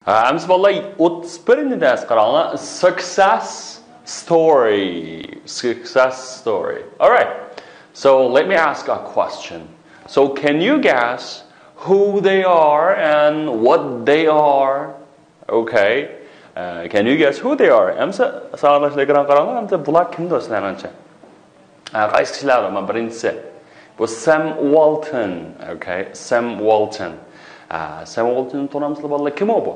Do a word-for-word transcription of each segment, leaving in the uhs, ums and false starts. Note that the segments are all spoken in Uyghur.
ئەمسە بالىلار، ئوتتۇز بىرىنچى دەرس قاراڭلار. Success story. Success story. Alright. So let me ask a question. So can you guess who they are and what they are? Okay. Uh, can you guess who they are? ئەمسە ساۋاقداشلار، ئېكرانغا قاراڭلار. ئەمسە بۇلار كىم دوستلار، ئەنچە؟ ھە، قايسى كىشىلەر؟ مانا بىرىنچىسى، بۇ سەم ۋالتون. Okay، سەم ۋالتون. ھە، سەم ۋالتوننى تونۇمسىلەر بالىلار؟ كىم ئۇ بۇ؟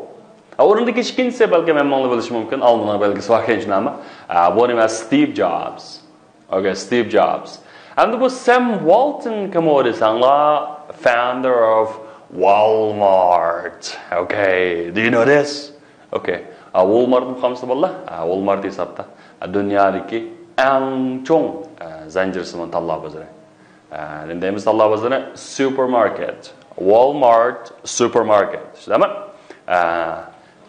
ھە، ئورۇندىكى ئىككىنچىسى، بەلكىم ھەممىڭلار بىلىشى مۇمكىن، ئالدىنىڭ بەلگىسى بار ئىكەن، شۇنداقمۇ؟ ھە، بۇ نېمە؟ ستىۋ جوبس. Okay، ستىۋ جوبس. ئەمدى بۇ سەم ۋالتون كىم ئۇ دېسەڭلار؟ Founder of Walmart. Okay، do you know this? Okay. ھە، ۋولمارتنى ئۇقامسىلەر بالىلار؟ ھە، ۋولمارت ھېسابتا، ھە، دۇنيادىكى ئەڭ چوڭ، ھە، زەنجىرسىمان تاللا بازىرى. ھە، نېمە دەيمىز تاللا بازىرىنى؟ Supermarket. Walmart supermarket. شۇنداقمۇ؟ ھە،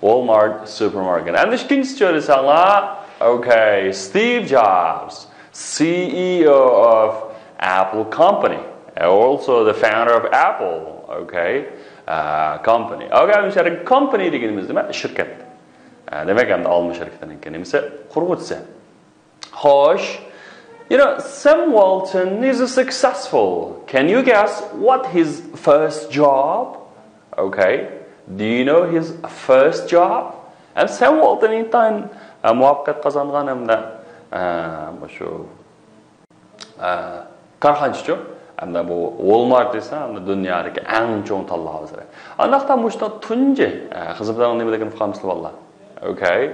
Walmart supermarket. ئەمدى ئىككىنچىسى دېسەڭلار، okay، ستىۋ جوبس، سىئىئو of Apple company. Also the founder of Apple. Okay. ھە، company. Okay، ئەمدى شۇ يەردە company دېگىنىمىز نېمە؟ شىركەت. ھە، دېمەك، ئەمدى ئالما شىركىتىنىڭكى نېمىسى؟ قۇرغۇچىسى. خوش. You know, Sam Walton is a successful. Can you guess what his first job? Okay. Do you know his first job? ھەم سەم ۋالتون ئىنتايىن، ھە، مۇۋەپپەقىيەت قازانغان ھەمدە، ھە، مۇشۇ، ھە، كارخانىچىچۇ. ھەمدە بۇ ۋولمارت دېسە، ھەمدە دۇنيادىكى ئەڭ چوڭ تاللا بازىرى. ئانداقتا مۇشۇنىڭ تۇنجى، ھە، خىزمىتىنىڭ نېمىلىكىنى ئۇقامسىلەر بالىلار؟ Okay.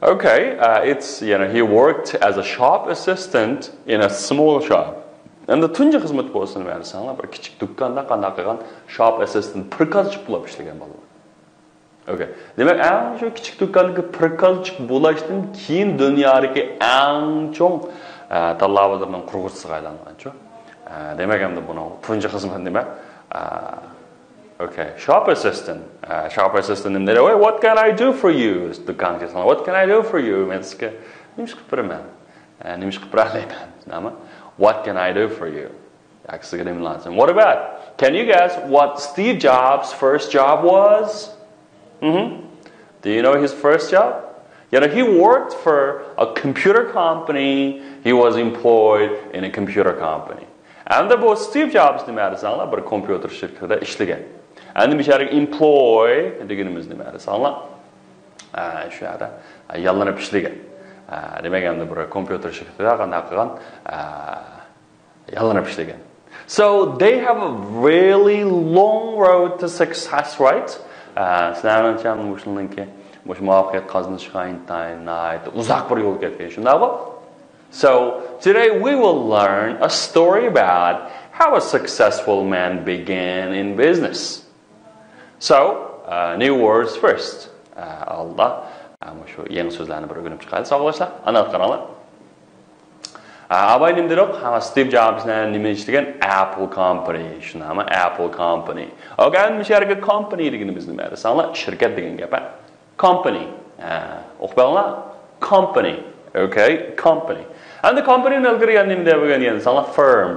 Okay, uh, it's, you know, he worked as a shop assistant in a small shop. ئەمدى تۇنجى خىزمىتى بولسا نېمە دېسەڭلار، بىر كىچىك دۇكاندا قانداق قىلغان، shop assistant، پرىكازچىك بولۇپ ئىشلىگەن بالىلار. Okay. دېمەك، ئەڭ شۇ كىچىك دۇكاندىكى پرىكازچىك بولۇشتىن كېيىن دۇنيادىكى ئەڭ چوڭ، ئە، تاللا بازىرىنىڭ قۇرغۇچىسىغا ئايلانغانچۇ. ئە، دېمەك، ئەمدى بۇنىڭ تۇنجى خىزمىتى نېمە؟ ئە، Okay, shop assistant. ئە، shop assistant نېمە دەيدۇ؟ Hey, what can I do for you? دۇكانغا كەلسەڭلار، what can I do for you? مەن سىزگە نېمە ئىش قىلىپ بېرىمەن؟ ئە، نېمە ئىش قىلىپ بېرەلەيمەن؟ شۇنداقمۇ؟ What can I do for you? ياكى سىزگە نېمە لازىم؟ What about? Can you guess what Steve Jobs' first job was? Mm-hmm. Do you know his first job? You know, he worked for a computer company. He was employed in a computer company. ئەمدى بۇ ستىۋ جوبس نېمە دېسەڭلار، بىر كومپيۇتېر شىركىتىدە ئىشلىگەن. ئەمدى بۇ يەردىكى employ دېگىنىمىز نېمە دېسەڭلار، ئە، شۇ يەردە، ئە، ياللىنىپ ئىشلىگەن. ئە، دېمەك، ئەمدى بۇ كومپيۇتېر شىركىتىدە قانداق قىلغان؟ ئە، ياللىنىپ ئىشلىگەن. So they have a really long road to success, right? ئە، سىلەرنىڭچە مۇشۇنىڭكى، مۇشۇ مۇۋەپپەقىيەت قازىنىشقا ئىنتايىن ناھايىتى ئۇزاق بىر يول كەتكەن، شۇنداقمۇ؟ So today we will learn a story about how a successful man began in business. So, uh, new words first. ئە، ئالدى، ئە، مۇشۇ يېڭى سۆزلەرنى بىر ئۆگىنىپ چىقايلى، ساۋاقداشلار. ئانا قاراڭلار. ئە، ئاۋاي نېمە دېدۇق؟ ھە، ستىۋ جوبس نېمە ئىشلىگەن؟ Apple company. شۇنداقمۇ؟ Apple company. Okay، مۇشۇ يەردىكى company دېگىنىمىز نېمە؟ دېسەڭلار، شىركەت دېگەن گەپ، ھە؟ Company. ھە، ئوقۇپ بېقىڭلار. Company. Okay، company. ئەمدى company نى ئىلگىرى يەنە نېمە دەپ ئۆگەنگەن دېسەڭلار، firm.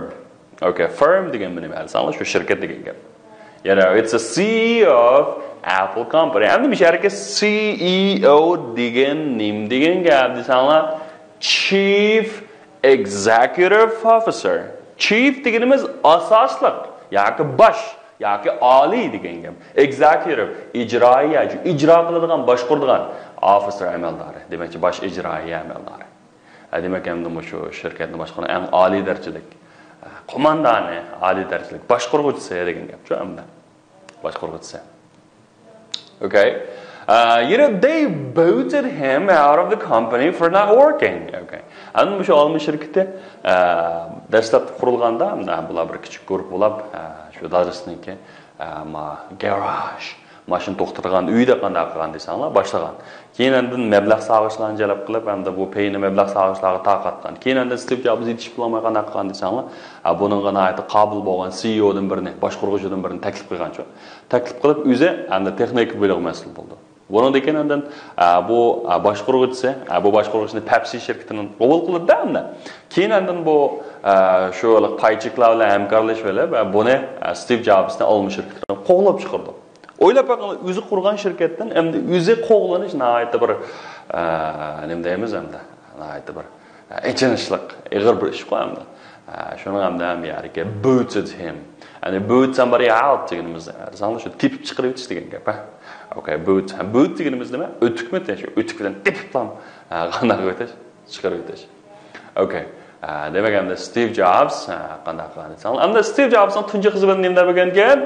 Okay، firm دېگەن نېمە دېسەڭلار، شۇ شىركەت دېگەن گەپ. You know, it's a C E O of Apple company. ئەمدى مۇشۇ يەردىكى C E O دېگەن نېمە دېگەن گەپ دېسەڭلار، Chief Executive Officer. Chief دېگىنىمىز ئاساسلىق ياكى باش ياكى ئالىي دېگەن گەپ. Executive، ئىجرائىيە، ئىجرا قىلىدىغان، باشقۇرىدىغان، officer ئەمەلدارى، دېمەكچى، باش ئىجرائىيە ئەمەلدارى. ھە، دېمەك، ئەمدى مۇشۇ شىركەتنى باشقۇرغان ئەڭ ئالىي دەرىجىلىك، ھە، قوماندانى، ئالىي دەرىجىلىك باشقۇرغۇچىسى دېگەن گەپچۇ ئەمدى. باشقۇرغۇچىسى. Okay. Uh, you know, they booted him out of the company for not working. Okay. ئەمدى مۇشۇ ئالما شىركىتى، ئە، دەسلەپتە قۇرۇلغاندا، ئە، بۇلار بىر كىچىك گۇرۇپپا بولۇپ، ئە، شۇ دادىسىنىڭكى، ئە، ما، گاراژ، ماشىنا توختىتىدىغان ئۆيدە قانداق قىلغان دېسەڭلار، باشلىغان. كېيىن ئاندىن مەبلەغ سالغۇچىلارنى جەلپ قىلىپ، ئەمدى بۇ پەينى مەبلەغ سالغۇچىلارغا تارقاتقان. كېيىن ئاندىن ستىۋ جوبس يېتىشىپ بولالماي قانداق قىلغان دېسەڭلار، ئە، بۇنىڭغا ناھايىتى قابىل بولغان سىئىئودىن بىرنى، باشقۇرغۇچىدىن بىرنى تەكلىپ قىلغانچۇ. تەكلىپ قىلىپ، ئۆزى ئەمدى تېخنىكا بۆلۈكىگە مەسئۇل بولىدۇ. بۇنىڭدىن كېيىن ئاندىن، ئە، بۇ، ئە، باشقۇرغۇچىسى، ئە، بۇ باشقۇرغۇچىنى پەپسى شىركىتىنىڭ قوبۇل قىلىدۇ ئەمدى. كېيىن ئاندىن بۇ، ئە، شۇ پاي چېكلار بىلەن ھەمكارلىشىپ، ئە، بۇنى، ئە، ستىۋ جوبسنى ئالما شىركىتىدىن قوغلاپ چىقىرىدۇ. ئويلاپ بېقىڭلار، ئۆزى قۇرغان شىركەتتىن ئەمدى ئۆزى قوغلىنىش ناھايىتى بىر، ئە، نېمە دەيمىز ئەمدى، ناھايىتى بىر، ئە، ئېچىنىشلىق، ئېغىر بىر ئىشقۇ ئەمدى. ئە، شۇنىڭ ئەمدى ھەم يەرگە booted him. يەنى booted somebody out دېگىنىمىز، ئە، ساڭا شۇ تېپىپ چىقىرىۋېتىش دېگەن گەپ، ھە. Okay, boot. ھە، boot دېگىنىمىز نېمە؟ ئۆتۈكمۇ؟ شۇ ئۆتۈك بىلەن تېپىپلا، ئە، قانداق ئۆتۈش؟ چىقىرىۋېتىش. Okay. ئە، دېمەك، ئەمدى ستىۋ جوبس، ئە، قانداق قىلغان دېسەڭلار. ئەمدى ستىۋ جوبسنىڭ تۇنجى خىزمىتى نېمىدە بولغانكەن؟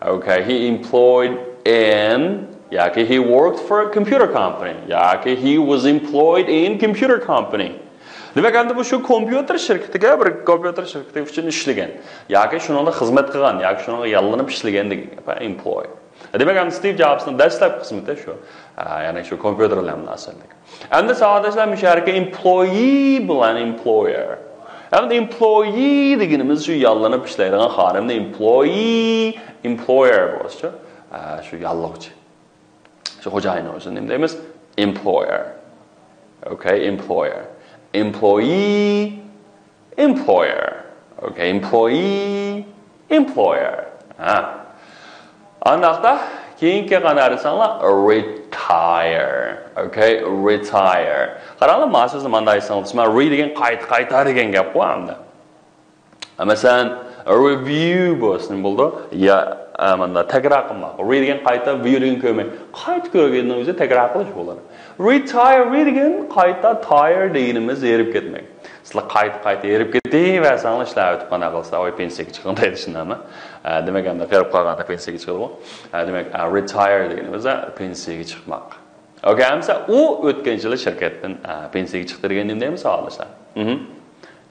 Okay, he employed in ياكى he worked for a computer company ياكى he was employed in computer company. دېمەك، ئەمدى بۇ شۇ كومپيۇتېر شىركىتىگە، بىر كومپيۇتېر شىركىتى ئۈچۈن ئىشلىگەن ياكى شۇنىڭدا خىزمەت قىلغان ياكى شۇنىڭغا ياللىنىپ ئىشلىگەن دېگەن گەپ، employ. دېمەك، ئەمدى ستىۋ جوبسنىڭ دەسلەپكى خىزمىتى شۇ. ئە، يەنى شۇ كومپيۇتېر بىلەن مۇناسىۋەتلىك. ئەمدى ساۋاقداشلار، مۇشۇ يەردىكى employee بىلەن employer. ئەمدى employee دېگىنىمىز شۇ ياللىنىپ ئىشلەيدىغان خانىمنى employee، employer بولسىچۇ، ئە، شۇ ياللىغۇچى. شۇ خوجايىن بولسا نېمە دەيمىز؟ Employer. Okay, employer. Employee، employer. Okay, employee، employer. ھە. ئانداقتا كېيىنكى قانداق دېسەڭلار، retire. Okay, retire. قاراڭلار، مانا سۆزنى مانداق ئېيتساڭلار، re دېگەن قايتا، قايتا دېگەن گەپقۇ ئەمدى. مەسىلەن، review بولسا نېمە بولىدۇ؟ يا، ئە، ماندا تەكرار قىلماق. Re دېگەن قايتا، view دېگەن كۆرمەك. قايتا كۆرگەننىڭ ئۆزى تەكرار قىلىش بولىدۇ. Retire، re دېگەن قايتا، tire دېگىنىمىز ھېرىپ كەتمەك. سىلەر قايتا-قايتا ھېرىپ كېتىۋەرسەڭلار، ئىشلەر ئۆتۈپ قانداق قىلسا، ۋاي، پېنسىيەگە چىقىڭ دەيدۇ، شۇنداقمۇ؟ ئە، دېمەك، ئەمدى ھېرىپ قالغاندا پېنسىيەگە چىقىدىغۇ. ئە، دېمەك، ئە، retire دېگىنىمىز، ئە، پېنسىيەگە چىقماق. Okay، ئەمسە ئۇ ئۆتكەن يىلى شىركەتتىن، ئە، پېنسىيەگە چىقتى دېگەن نېمە دەيمىز، ساۋاقداشلار؟ مهم.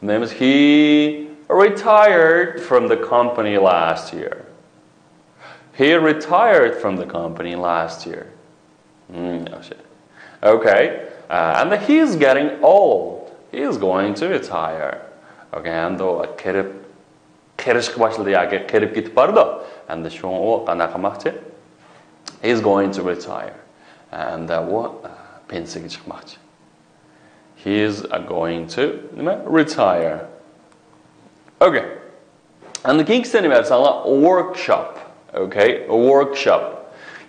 نېمە دەيمىز؟ He retired from the company last year. He retired from the company last year. Hmm، ياخشى. Okay. Uh, and he's getting old. He's going to retire. Okay، ئەمدى ئۇ قېرىپ، قېرىشقا باشلىدى ياكى قېرىپ كېتىپ بارىدۇ. ئەمدى شۇڭا ئۇ قانداق قىلماقچى؟ He's going to retire. ئەمدى ئۇ، ئە، پېنسىيەگە چىقماقچى. He's going to نېمە؟ Retire. Okay. ئەمدى كېيىنكىسى نېمە دېسەڭلار؟ Workshop. Okay, workshop.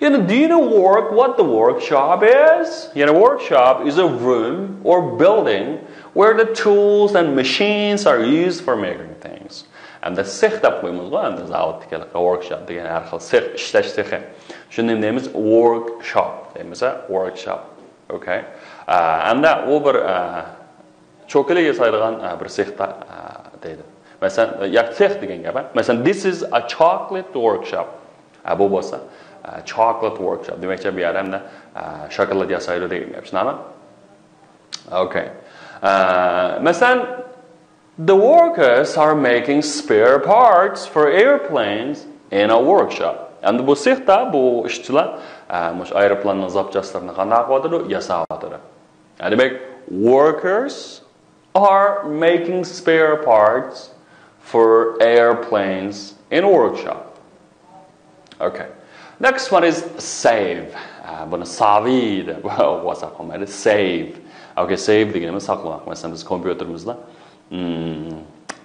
يەنى, do you know work, what the workshop is? يەنى, workshop is a room or building where the tools and machines are used for making things. ئەمدى سېخ دەپ قويىمىزغۇ، ئەمدى زاۋۇتتىكى workshop دېگەن ھەر خىل سېخ، ئىشلەش سېخى. شۇنى نېمە دەيمىز؟ Workshop دەيمىز، ھە؟ Workshop. Okay. ئە، ئەمدى ئۇ بىر، ئە، چوكىلى ياسايدىغان، ئە، بىر سېختا، ئە، دەيدۇ. مەسىلەن، ياكى سېخ دېگەن گەپ، ھە؟ مەسىلەن, this is a chocolate workshop. ئە، بۇ بولسا، ئە، chocolate workshop. دېمەكچى، بۇ يەردە ئەمدى، ئە، شاكىلات ياسايدۇ دېگەن گەپ، شۇنداقمۇ؟ Okay. ئە، مەسىلەن, the workers are making spare parts for airplanes in a workshop. ئەمدى بۇ سېختا بۇ ئىشچىلار، ئە، مۇشۇ ئايروپىلاننىڭ زاپچاسلىرىنى قانداق قىلىۋاتىدۇ؟ ياساۋاتىدۇ. يەنى دېمەك, workers are making spare parts for airplanes in workshop. Okay. Next one is save. ئە، بۇنى ساۋى دەپ ئوقۇۋالساق بولمايدۇ. Save. Okay, save دېگىنىمىز ساقلىماق. مەسىلەن, بىز كومپيۇتېرىمىزدا، مم،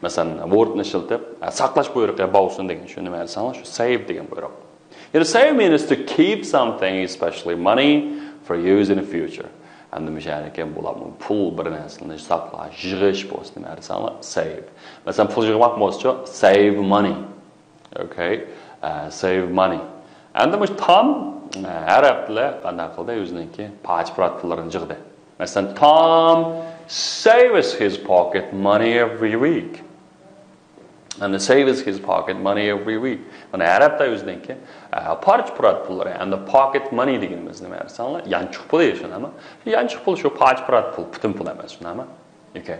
مەسىلەن, Word نى ئىشلىتىپ، ئە، ساقلاش بۇيرۇقى بولسۇن دېگەن شۇ نېمە دېسەڭلار، شۇ save دېگەن بۇيرۇق. يەنى, save means to keep something, especially money, for use in the future. ئەمدى مۇشۇ يەردىكى بۇلار پۇل بىر نەرسىلەرنى ساقلاش، يىغىش بولسا نېمە دېسەڭلار, save. مەسىلەن, پۇل يىغماق بولسىچۇ, save money. Okay. ئە، save money. ئەمدى مۇشۇ تام، ئە، ھەر ھەپتىلەر قانداق قىلدى؟ ئۆزىنىڭكى پاچە-پۇرات پۇللىرىنى يىغدى. مەسىلەن, Tom saves his pocket money every week. And saves his pocket money every week. مانا ھەر ھەپتە ئۆزىنىڭكى، ئە، پاچە-پۇرات پۇللىرى. ئەمدى pocket money دېگىنىمىز نېمە دېسەڭلار؟ يانچۇق پۇلى، شۇنداقمۇ؟ يانچۇق پۇل شۇ پاچە-پۇرات پۇل، پۈتۈن پۇل ئەمەس، شۇنداقمۇ؟ Okay.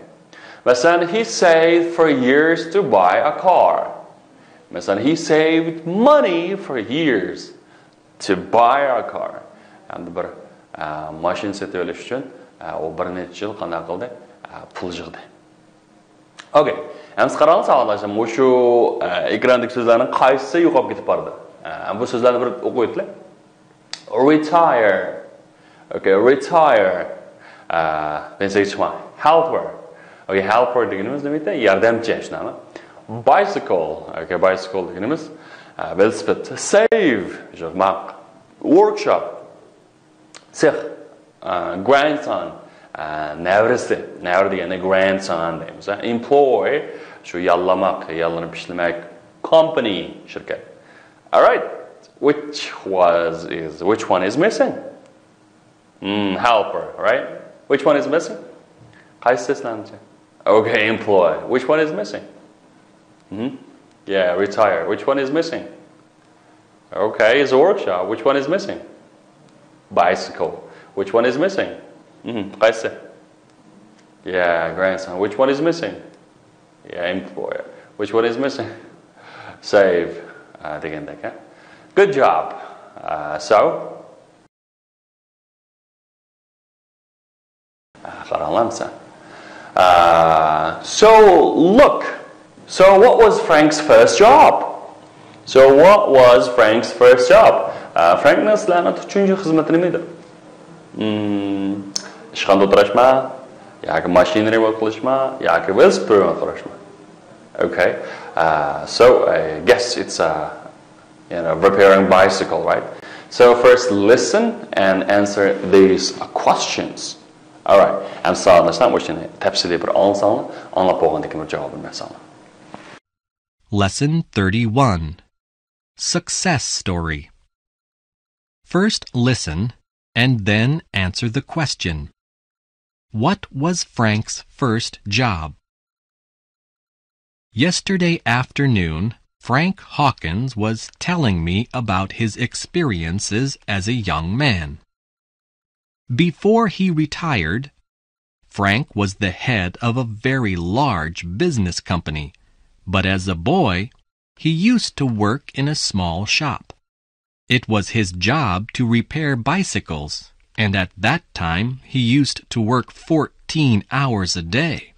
مەسىلەن, he saved for years to buy a car. مەسىلەن, he saved money for years to buy a car. ئەمدى بىر، ئە، ماشىنا سېتىۋېلىش ئۈچۈن، ئە، ئۇ بىر نەچچە يىل قانداق قىلدى؟ ئە، پۇل يىغدى. Okay. ئەمدى قاراڭلار ساۋاقداشلار، مۇشۇ، ئە، ئېكراندىكى سۆزلەرنىڭ قايسىسى يوقاپ كېتىپ بارىدۇ؟ ئە، بۇ سۆزلەرنى بىر ئوقۇۋېتىلى. Retire. Okay, retire. ئە، پېنسىيەگە چىقما. Helper. Okay, helper دېگىنىمىز نېمە ئىدى؟ ياردەمچى، شۇنداقمۇ؟ Bicycle. Okay, bicycle دېگىنىمىز، velosiped. Save, يىغماق. Workshop, سېخ. Grandson, نەۋرىسى. نەۋرە دېگەندە grandson دەيمىز. Employ, شۇ ياللىماق، ياللىنىپ ئىشلىمەك. Company, شىركەت. Alright, which was is which one is missing? Hmm, helper, right? Which one is missing? قايسى سىلەرنىڭچە? Okay, employ. Which one is missing? Hmm? Yeah, retire. Which one is missing? Okay, it's a workshop. Which one is missing? Bicycle. Which one is missing? Hmm, قايسى? Yeah, grandson. Which one is missing? Yeah, employer. Which one is missing? Save. دېگەندەك. Good job. So, قاراڭلار مىسال. So, look. So, what was Frank's first job? So, what was Frank's first job? فرانكنىڭ سىلەرنىڭ تۇنجى خىزمىتى نېمە ئىدى? ئىشخانىدا ئولتۇراشما، ياكى ماشىنا رېمونت قىلىشما، ياكى ۋېلىسىپىت رېمونت قىلىشما. Okay. So, I guess it's a, you know, repairing bicycle, right? So, first listen and answer these questions. Alright. ئەمدى ساۋاقداشلار، مۇشۇنى تەپسىلىي بىر ئاڭلىساڭلار، ئاڭلاپ بولغاندىن كېيىن بىر جاۋاب بېرىمەن ساڭلار. Lesson thirty-one. Success story. First listen and then answer the question. What was Frank's first job? Yesterday afternoon, Frank Hawkins was telling me about his experiences as a young man. Before he retired, Frank was the head of a very large business company, but as a boy, he used to work in a small shop. It was his job to repair bicycles, and at that time he used to work fourteen hours a day.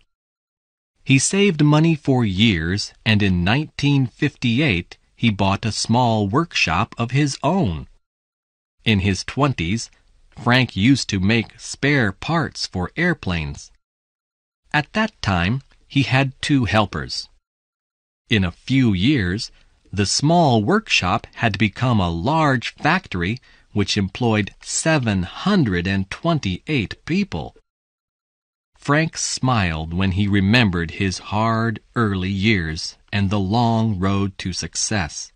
He saved money for years, and in nineteen fifty-eight he bought a small workshop of his own. In his twenties, Frank used to make spare parts for airplanes. At that time, he had two helpers. In a few years, the small workshop had become a large factory which employed seven hundred and twenty-eight people. Frank smiled when he remembered his hard early years and the long road to success.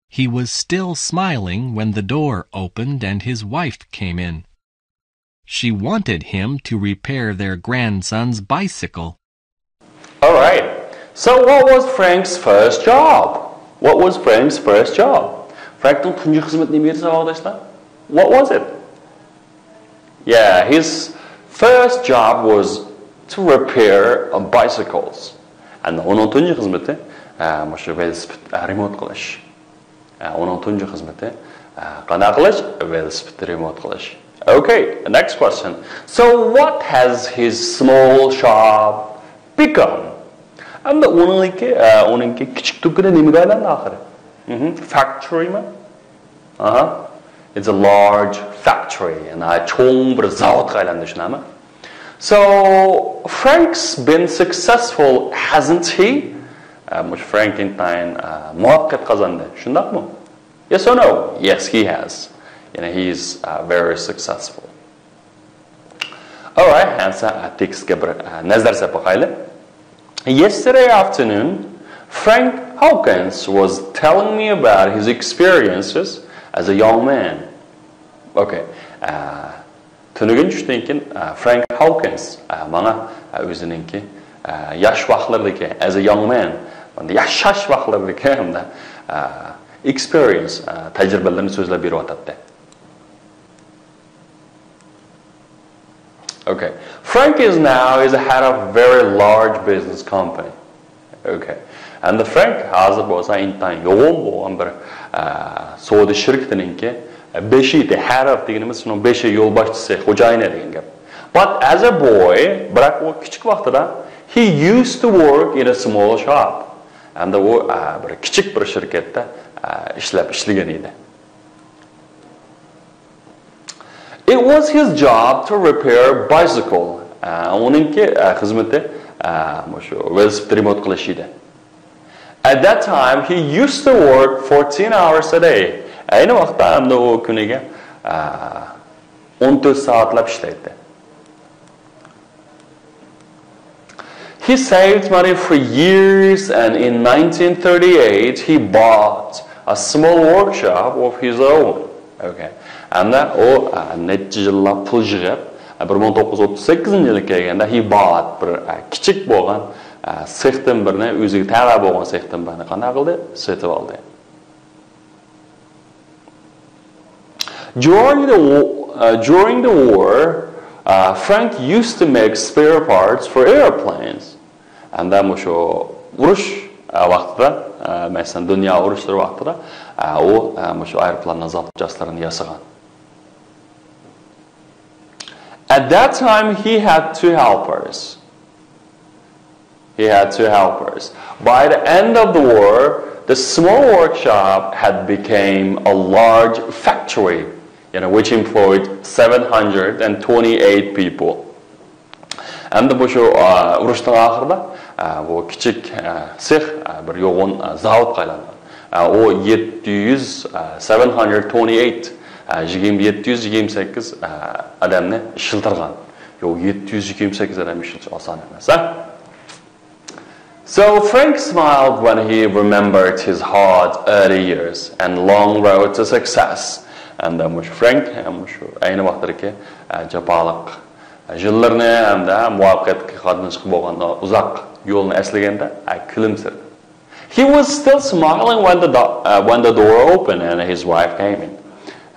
He was still smiling when the door opened and his wife came in. She wanted him to repair their grandson's bicycle. Alright. So what was Frank's first job? What was Frank's first job? فرانكنىڭ تۇنجى خىزمىتى نېمە ئىدى، ساۋاقداشلار؟ What was it? Yeah, his first job was to repair bicycles. ئەمدى ئۇنىڭ تۇنجى خىزمىتى، ئە، مۇشۇ ۋېلىسىپىت، ئە، رېمونت قىلىش. ئە، ئۇنىڭ تۇنجى خىزمىتى، ئە، قانداق قىلىش؟ ۋېلىسىپىت رېمونت قىلىش. Okay, next question. So what has his small shop become? ئەمدى ئۇنىڭكى، ئە، ئۇنىڭكى كىچىك دۇكىنى نېمىگە ئايلاندى ئاخىرى؟ مهم. Factoryمۇ؟ ئاھا. It's a large factory. ناھايىتى چوڭ بىر زاۋۇتقا ئايلاندى، شۇنداقمۇ؟ So, Frank's been successful, hasn't he? ئە، مۇشۇ فرانك ئىنتايىن، ئە، مۇۋەپپەقىيەت قازاندى، شۇنداقمۇ؟ Yes or no? Yes, he has. يەنى he is, uh, very successful. Alright, ئەمسە، ئە، تېكىستكە بىر، ئە، نەزەر سېلىپ باقايلى. Yesterday afternoon, Frank Hawkins was telling me about his experiences as a young man. Okay. ئە، تۈنۈگۈن چۈشتىن كېيىن، ئە، فرانك ھاۋكىنس، ئە، ماڭا، ئە، ئۆزىنىڭكى، ئە، ياش ۋاقىتلىرىدىكى، as a young man، ياشاش ۋاقىتلىرىدىكى ھەمدە، ئە، experience، ئە، تەجرىبىلىرىنى سۆزلەپ بېرىۋاتاتتى. Okay. Frank is now is a head of very large business company. Okay. ئەمدى فرانك ھازىر بولسا ئىنتايىن يوغان بولغان بىر، ئە، سودا شىركىتىنىڭكى بېشى، the head of دېگىنىمىز شۇنىڭ بېشى، يولباشچىسى، خوجايىنى دېگەن گەپ. But as a boy، بىراق ئۇ كىچىك ۋاقتىدا he used to work in a small shop. ئەمدى ئۇ، ئە، بىر كىچىك بىر شىركەتتە، ئە، ئىشلەپ، ئىشلىگەن ئىدى. It was his job to repair bicycle. ئە، ئۇنىڭكى، ئە، خىزمىتى، ئە، مۇشۇ ۋېلىسىپىت رېمونت قىلىش ئىدى. At that time, he used to work fourteen hours a day. ئەينى ۋاقىتتا ئەمدى ئۇ كۈنىگە، ئە، ئون تۆت سائەتلەپ ئىشلەيتتى. He saved money for years, and in nineteen thirty-eight, he bought a small workshop of his own. Okay. ئەمدى ئۇ، ئە، نەچچە يىللاپ پۇل يىغىپ، ئە، بىر مىڭ توققۇز يۈز ئوتتۇز سەككىزىنچى يىلى كەلگەندە، he bought، بىر، ئە، كىچىك بولغان، ئە، سېختىن بىرنى، ئۆزىگە تەۋە بولغان سېختىن بىرنى قانداق قىلدى؟ سېتىپ ئالدى. During the war, uh, during the war, uh, Frank used to make spare parts for airplanes. ئەمدى مۇشۇ ئۇرۇش، ئە، ۋاقتىدا، ئە، مەسىلەن، دۇنيا ئۇرۇشلىرى ۋاقتىدا، ئە، ئۇ، ئە، مۇشۇ ئايروپىلاننىڭ زاپچاسلىرىنى ياسىغان. At that time, he had two helpers. He had two helpers. By the end of the war, the small workshop had become a large factory, you know, which employed seven hundred and twenty-eight people. ئەمدى بۇ شۇ، ئا، ئۇرۇشنىڭ ئاخىرىدا، ئا، بۇ كىچىك، ئا، سېخ، ئا، بىر يوغان، ئا، زاۋۇتقا ئايلانغان. ئا، ئۇ يەتتە يۈز، ئا، seven hundred twenty-eight، ئا، يىگىرمە، يەتتە يۈز يىگىرمە سەككىز، ئا، ئادەمنى ئىشلىتىدىغان. يو، يەتتە يۈز يىگىرمە سەككىز ئادەم ئىشلىتىش ئاسان ئەمەس، ھە؟ So Frank smiled when he remembered his hard early years and long road to success. ئەمدى مۇشۇ فرانك، مۇشۇ ئەينى ۋاقىتتىكى، ئە، جاپالىق يىللىرىنى ھەمدە مۇۋەپپەقىيەتكە قاتنىشىشقا بولغان ئۇزاق يولنى ئەسلىگەندە، ئە، كۈلۈمسىرىدى. He was still smiling when the do-، uh, when the door opened and his wife came in.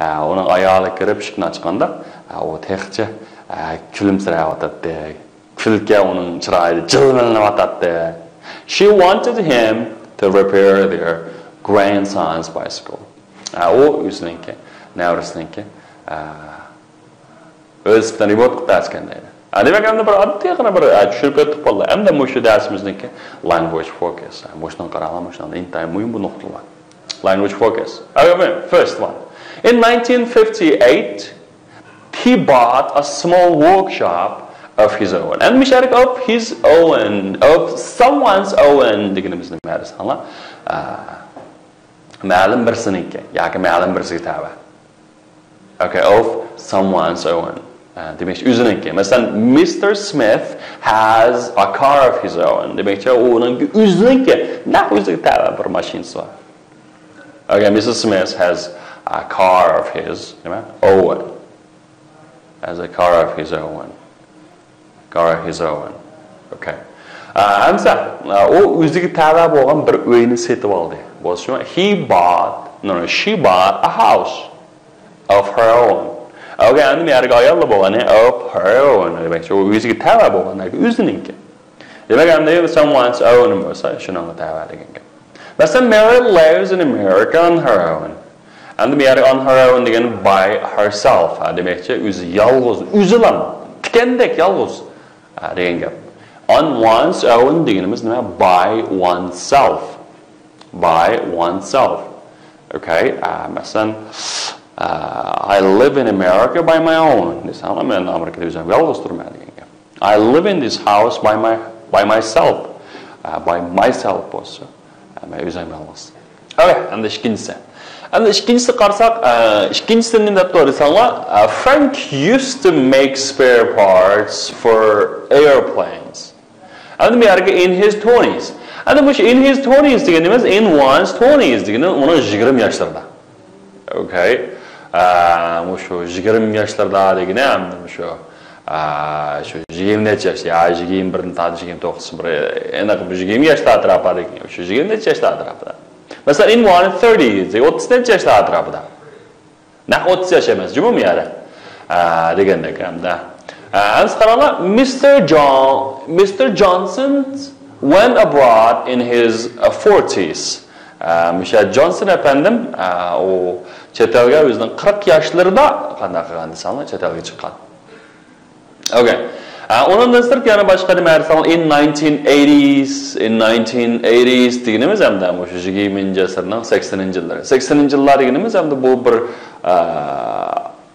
ئە، ئۇنىڭ ئايالى كىرىپ ئىشىكنى ئاچقاندا، ئە، ئۇ تېخىچە، ئە، كۈلۈمسىرەۋاتاتتى. كۈلكە ئۇنىڭ چىرايىدا جىلۋىلىنىۋاتاتتى. She wanted him to repair their grandson's bicycle. ئە، ئۇ ئۆزىنىڭكى، نەۋرىسىنىڭكى، ئە، ۋېلىسىپىتىنى رېمونت قىلىپ بەرسىكەن دەيدۇ. ئە، دېمەك، ئەمدى بىر ئاددىيغىنا بىر، ئە، چۈشىنىپ كەتتۇق بالىلار. ئەمدى مۇشۇ دەرسىمىزنىڭكى language focus. ئە، مۇشۇنىڭغا قاراڭلار، مۇشۇنىڭدا ئىنتايىن مۇھىم بۇ نۇقتىلار. Language focus. Okay, first one. In nineteen fifty-eight, he bought a small workshop of his own. ئەمدى مۇشۇ يەردىكى of his own، of someone's own دېگىنىمىز نېمە دېسەڭلار؟ ئە، مەلۇم بىرسىنىڭكى ياكى مەلۇم بىرسىگە تەۋە. Okay, of someone's own. ئە، دېمەك، ئۆزىنىڭكى. مەسىلەن، Mister Smith has a car of his own. دېمەكچى، ئۇنىڭكى ئۆزىنىڭكى، نەق ئۆزىگە تەۋە بىر ماشىنىسى بار. Okay, Missus Smith has a car of his، نېمە؟ Own. Has a car of his own. Car of his own. Okay. ئە، ئەمسە، ئە، ئۇ ئۆزىگە تەۋە بولغان بىر ئۆينى سېتىپ ئالدى. بولسىمۇ، he bought، no, no, she bought a house of her own. Okay, ئەمدى مەيەرگە ئاياللا بولغان، of her own. دېمەكچى، ئۇ ئۆزىگە تەۋە بولغان، ئۆزىنىڭكى. دېمەك، ئەمدى someone's own بولسا، شۇنىڭغا تەۋە دېگەن گەپ. مەسىلەن، Mary lives in America on her own. ئەمدى بۇ يەردە on her own دېگەن by herself. ھە، دېمەكچى، ئۆزى يالغۇز، ئۆزىلا، تىكەندەك يالغۇز. ھە، دېگەن گەپ. On one's own دېگىنىمىز نېمە؟ By oneself. By oneself. Okay. ئە، مەسىلەن، ئە، I live in America by my own دېسەڭلار، مەن ئامېرىكىدا ئۆزۈم يالغۇز تۇرىمەن دېگەن گەپ. I live in this house by my, by myself. ئە، by myself بولسا، ئە، مەن ئۆزۈم يالغۇز. ئەۋە، ئەمدى ئىككىنچىسى. ئەمدى ئىككىنچىسى قارىساق، ئە، ئىككىنچىسى نېمە دەپتۇ دېسەڭلار، ئە، Frank used to make spare parts for airplanes. ئەمدى بۇ يەرگە in his twenties. ئەمدى مۇشۇ in his twenties دېگىنىمىز in one's twenties دېگىنى ئۇنىڭ يىگىرمە ياشلىرىدا. Okay. ئە، مۇشۇ يىگىرمە ياشلىرىدا دېگىنى ئەمدى مۇشۇ، ئە، شۇ يىگىرمە نەچچە ياش، يا يىگىرمە بىردىن تارتىپ يىگىرمە توققۇز، بىر، ئېنىق بۇ يىگىرمە ياشلار ئەتراپىدا دېگىن، شۇ يىگىرمە نەچچە ياشلار ئەتراپىدا. مەسىلەن، in one's thirties، ئوتتۇز نەچچە ياشلار ئەتراپىدا. نەق ئوتتۇز ياش ئەمەس، جۇمۇ يەردە. ئە، دېگەندەك ھەمدە. ئە، ئەمسە قاراڭلار، Mister John، Mister Johnson went abroad in his، ئە، forties. ئە، مۇشۇ جونسون ئەپەندىم، ئە، ئۇ چەت ئەلگە ئۆزىنىڭ قىرىق ياشلىرىدا قانداق قىلغان دېسەڭلار، چەت ئەلگە چىققان. Okay. ئە، ئۇنىڭدىن سىرت يەنە باشقا نېمە دېسەڭلار، in nineteen eighties، in nineteen eighties دېگىنىمىز ھەمدە مۇشۇ يىگىرمىنچى ئەسىرنىڭ سەكسىنىنچى يىللىرى. سەكسىنىنچى يىللار دېگىنىمىز ھەمدە بۇ بىر، ئە،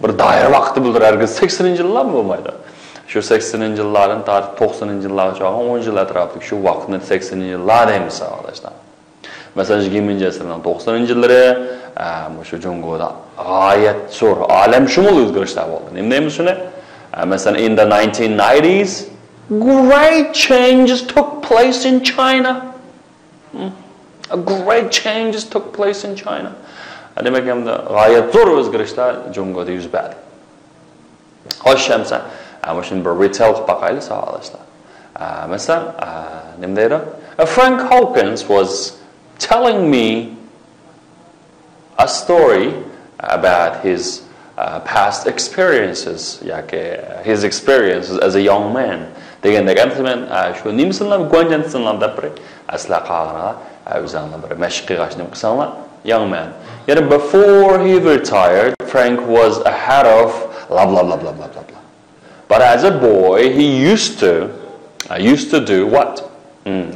بىر دائىرە ۋاقتى بولىدۇ، ھەرگىز سەكسىنىنچى يىللارمۇ بولمايدۇ. شۇ سەكسىنىنچى يىللاردىن تارتىپ توقسىنىنچى يىللارغىچە بولغان ئون يىل ئەتراپىدىكى شۇ ۋاقىتنى سەكسىنىنچى يىللار دەيمىز، ساۋاقداشلار. مەسىلەن، يىگىرمىنچى ئەسىرنىڭ توقسىنىنچى يىللىرى، ئە، مۇشۇ جۇڭگودا غايەت زور، ئالەمشۇمۇل ئۆزگىرىشلەر بولدى. نېمە دەيمىز شۇنى؟ ئە، مەسىلەن، in the nineteen nineties, great changes took place in China. Hmm. A great changes took place in China. ئە، دېمەك، ئەمدى غايەت زور ئۆزگىرىشلەر جۇڭگودا يۈز بەردى. خوش، ئەمسە، ئە، مۇشۇنى بىر retell قىلىپ باقايلى، ساۋاقداشلار. ئە، مەسىلەن، ئە، نېمە دەيدۇ؟ A Frank Hawkins was telling me a story about his, uh, past experiences ياكى his experiences as a young man دېگەندەك. ئەمدى مەن، ئە، شۇ نېمىسىنلام، گۇەنجەنسىنلام دەپ بېرەي. ئەسلى قالغىنىغا، ئە، ئۆزۈڭلار بىر مەشىق قىلغاچ نېمە قىلساڭلار، young man. يەنى before he retired, Frank was a head of blah blah blah blah blah blah. But as a boy, he used to, I used to do what? Hmm,